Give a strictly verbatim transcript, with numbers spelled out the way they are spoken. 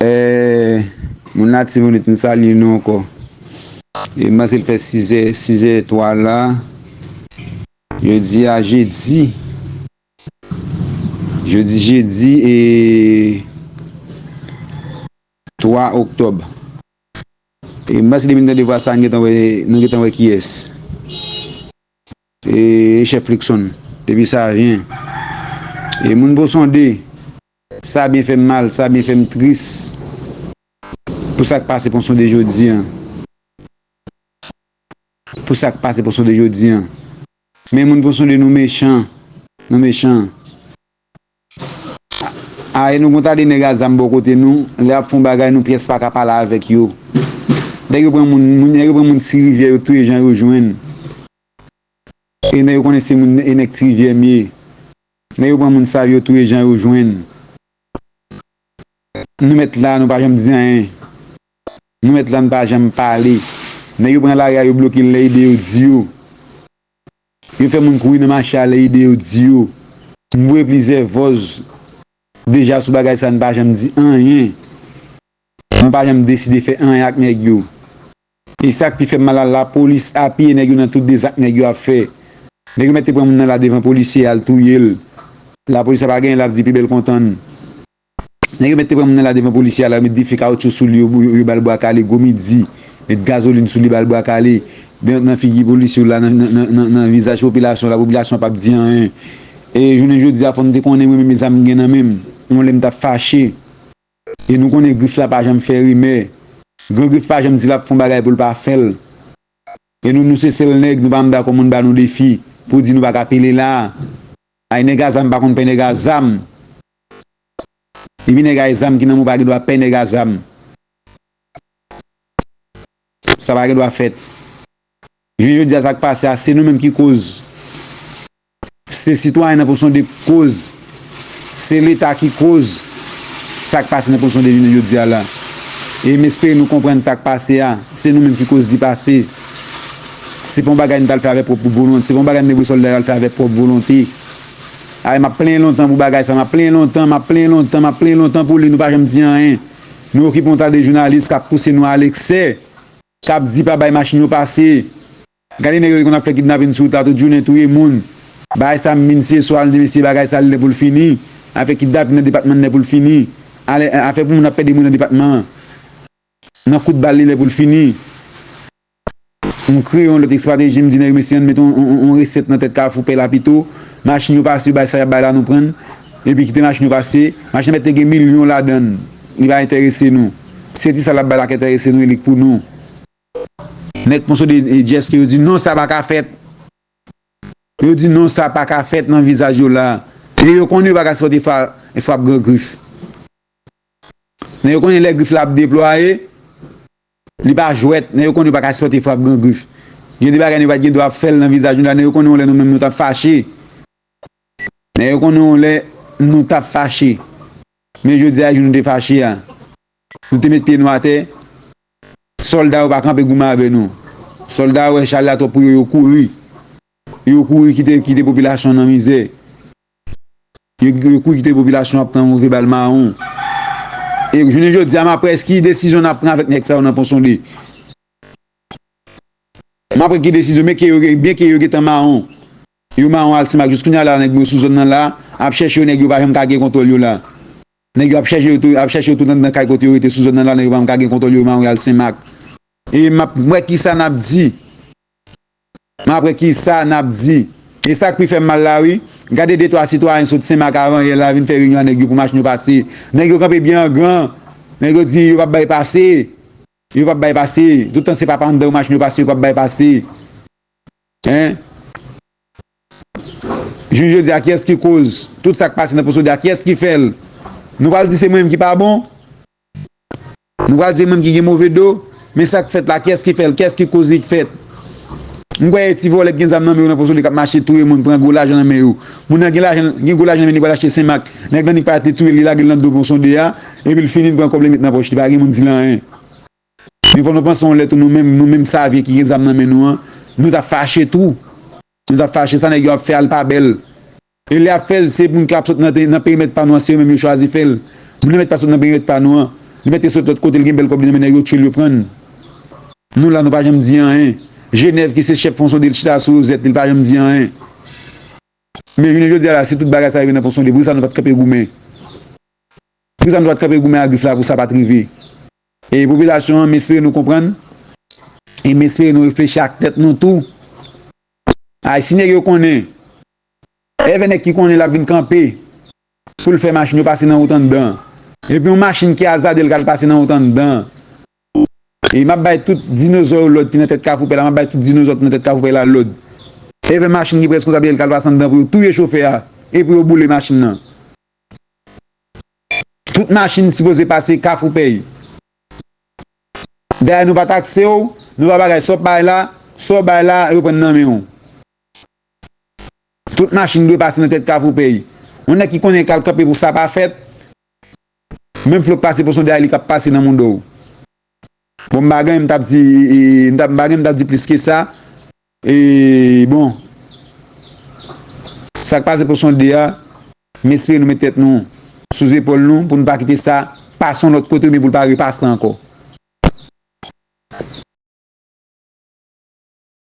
Eh, moun Latibonit, m salye nou ankò. E m panse l fè sizè, sizè twa la. Jodi a jedi. Jodi jedi e twa oktòb. E m panse depi n tande vwa sa, n gentan wè, nou gentan wè kiyès. E, e chèf Luckson, depi Savyen. E moun Pon Sonde, sa byen fè m mal, sa byen fè m tris. Pou sa k pase Pon Sonde jodi an. Pou sa k pase Pon Sonde jodi an. Men moun Pon Sonde, nou mechan. Nou mechan. A, e nou gon ta de nèg a zam bò kote nou, lè y ap fè yon bagay, nou pyès pa ka pale avèk yo. Nèg yo pran moun, moun, nèg yo pran moun Ti Rivyè, yo touye jan yo jwenn. E nèg yo konnen se moun, e nèg Ti Rivyè m ye. Nèg yo pran moun Savyen, yo touye jan yo jwenn. Nou mèt la, nou pa janm di anyen. Nou mèt la, nou pa janm pale. Nèg yo pran lari a, yo bloke l lè ide yo di yo. Yo fè moun kouri nan mache a lè ide yo di yo. M voye plizyè vòz deja sou bagay sa, n pa janm di anyen. Nou pa janm deside fè anyen ak nèg yo. E sa k pi fè m mal la, lapolis apiye nèg yo nan tout de zak nèg yo ap fè. Nèg yo mèt te pran moun nan la devan polisye a, al touye l. Lapolis la pa genyen, l ap di pi bèl kontan n. Nèg yo mèt te pran moun nan la devan polisye a la, yo met dife kawotchou sou li, yo, yo, yo ba l bwa kale, gwo midi, met gazolin sou li, ba l bwa kale. Nan, nan figi polisye yo la, nan, nan, nan, nan, nan vizaj popilasyon la, popilasyon an p ap di anyen. E jounen jodi a, fò n te konnen mwen menm e zam m gen nan men m. Yon lè m t ap fache. E nou konnen Grif la pa janm fè rimè. Gran Grif pa janm di l ap fè yon bagay pou l pa fè l. E nou, nou se sèl nèg, nou pa janm dakò moun ba nou defi pou di nou pa ka pile la. Ay, nèg a zam pa konn pè nèg a zam. Epi nèg a zam ki nan men w pa gen dwa pè nèg a zam. Sa pa gen dwa fèt. Jounen jodi a, sa k pase a, se nou menm ki koz. Se sitwayen nan Pon Sonde k koz. Se Leta ki koz sa k pase nan Pon Sonde jounen jodi a la. E m espere nou konprann sa k pase a. Se nou menm ki koz li pase. Se pa yon bagay nou t al fè avèk pwòp volonte. Se pa yon bagay nou te voye sòlda yo al fè avèk pwòp volonte. Ay, m ap plenyen lontan pou bagay sa. M ap plenyen lontan, m ap plenyen lontan, m ap plenyen lontan pou li. Nou pa janm di anyen. Nou okipe yon ta de jounalis k ap pouse nou a leksè. K ap di pa bay machin yo pase. Gade nèg yo ki konn ap fè kidnapin sou wout la tout jounen, touye moun. Bagay sa m vin se swa l di mesye bagay sa li lè pou l fini. Afè kidnapin nan depatman n lè pou l fini. Ale, afè pou moun ap pèdi moun nan depatman an. Nan kout bal li lè pou l fini. M kreye yon lòt estrateji, m di nèg mesye ann mete yon, yon, yon, yon resèt nan tèt Kafou Pè la pito. Machin yo pase, yo bay sa y ap bay la nou pran l. Epi kite machin yo pase. Machin mèt te gen milyon ladan l. Li pa enterese nou. Se ti sa l ap bay la k enterese nou e li k pou nou. Nèg Pon Sonde, e, Djèske yo di non, sa pa ka fèt. Yo di non, sa pa ka fèt nan vizaj yo la. E yo konnen yo pa ka sipòte fra-, frap Gran Grif. Men yo konnen lè Grif la ap deplwaye, li pa jwèt. Men yo konnen yo pa ka sipòte frap Gran Grif. Gen de bagay nou pa t gen dwa ap fè l nan vizaj nou la, men yo konnen yon lè nou menm nou t ap fache. Men yo konnen yon lè nou t ap fache. Men jodi a, jou nou te fache a, nou te met pye nou atè. Sòlda yo pa kanpe goumen avè nou. Sòlda yo wè chalè a twòp pou yo, yo kouri. Yo kouri kite, kite popilasyon nan mizè. Yo, yo kouri kite popilasyon ap pran move bal mawon. E jounen jodi a, m ap wè ki desizyon n ap pran avèk nèg sa yo nan Pon Sonde. M ap wè ki desizyon, men ke yo, byen ke yo gentan mawon. Yo mawon al Senmak. Jis kounye a la, nèg yo sou zòn nan la, ap chèche yo, nèg yo pa janm ka gen kontwòl yo la. Nèg yo ap chèche yo tou, ap chèche yo tout anndan kay kote yo rete sou zòn nan la, nèg yo pa janm ka gen kontwòl yo, yo mawon al Senmak. E m ap wè kisa n ap di. M ap wè kisa n ap di. E sa k pi fè m mal la, wi. Gade de twa sitwayen sot Senmak avan yè la vin fè reyinyon ak nèg yo pou machin yo pase. Nèg yo kanpe byen an gran. Nèg yo di yo p ap bay pase. Yo p ap bay pase. Toutan se pa pa anndan yo machin yo pase, yo p ap bay pase. Hein? Jounen jodi a, kiyès ki koz tout sa k pase nan Pon Sonde a? Kiyès ki fè l? Nou pral di se mwen menm ki pa bon? Nou pral di mwen ki gen move do, men sa k fèt la, kiyès ki fè l, kiyès ki koz li k fèt? M kwè e ti vòlè k gen zam nan men yo nan Pon Sonde k ap mache touye moun, pran gwo lajan nan men yo. Moun nan gen lajan, gen gwo lajan nan men li pral achte Senmak. Nèg nan li k parèt li touye l, li lage l nan do Pon Sonde a, epi l fini l pran kòb li met nan pòch li, pa gen moun di l anyen. Men fò nou panse yon lè tou nou menm, nou menm Savyen ki gen zam nan men nou an, nou t ap fache tou. Nou t ap fache, sa nèg yo ap fè a l pa bèl. E lè y ap fè l, se moun k ap sot nan te-, nan perimèt pa nou an, se yo menm yo chwazi fè l. Moun nan mèt pa sot nan perimèt pa nou an. Li mèt te sot lòt kote, li gen bèl kòb li nan men nèg yo, tchwil, yo pran l. Nou la, nou pa janm di anyen. Jenèv ki se chèf Fon Sonde, l chita sou rozèt li, li pa janm di anyen. Men jounen jodi a la, si tout bagay sa rive nan Fon Sonde, poukisa nou pa t kanpe goumen? Poukisa nou pa t kanpe goumen a Grif la pou sa pa t rive? E popilasyon an, m espere nou konprann. E m espere nou reflechi ak tèt nou tou. Ay, si nèg yo konnen, èvè nèg ki konnen l ap vin kanpe pou l fè machin yo pase nan wout anndan. Epi yon machin ki azade l k al pase nan wout anndan. E m ap bay tout dinozò yo lòd ki nan tèt Kafou Pèy la, m ap bay tout dinozò ki nan tèt Kafou Pèy la lòd. Èvè machin ki prèske konsa, l k al pase anndan pou yo touye chofè a, e pou yo boule machin nan. Tout machin sipoze pase Kafou Pèy. Dayè nou pa takse w, nou pa bagay, sa w bay la, sa w bay la, yo pran nan men w. Tout machin dwe pase nan tèt Kafou Pèy. Yon nèg ki konnen k al kanpe pou sa pa fèt, menm flou k pase Fon Sonde a, li k ap pase nan mouda w. Bon, m pa gen, m t ap di, e, e, m t ap, m pa gen, m t ap di plis ke sa. E, bon, sa k pase Fon Sonde a, m espere nou met tèt nou sou zepòl nou pou nou pa kite sa pase yon lòt kote, men pou l pa repase ankò.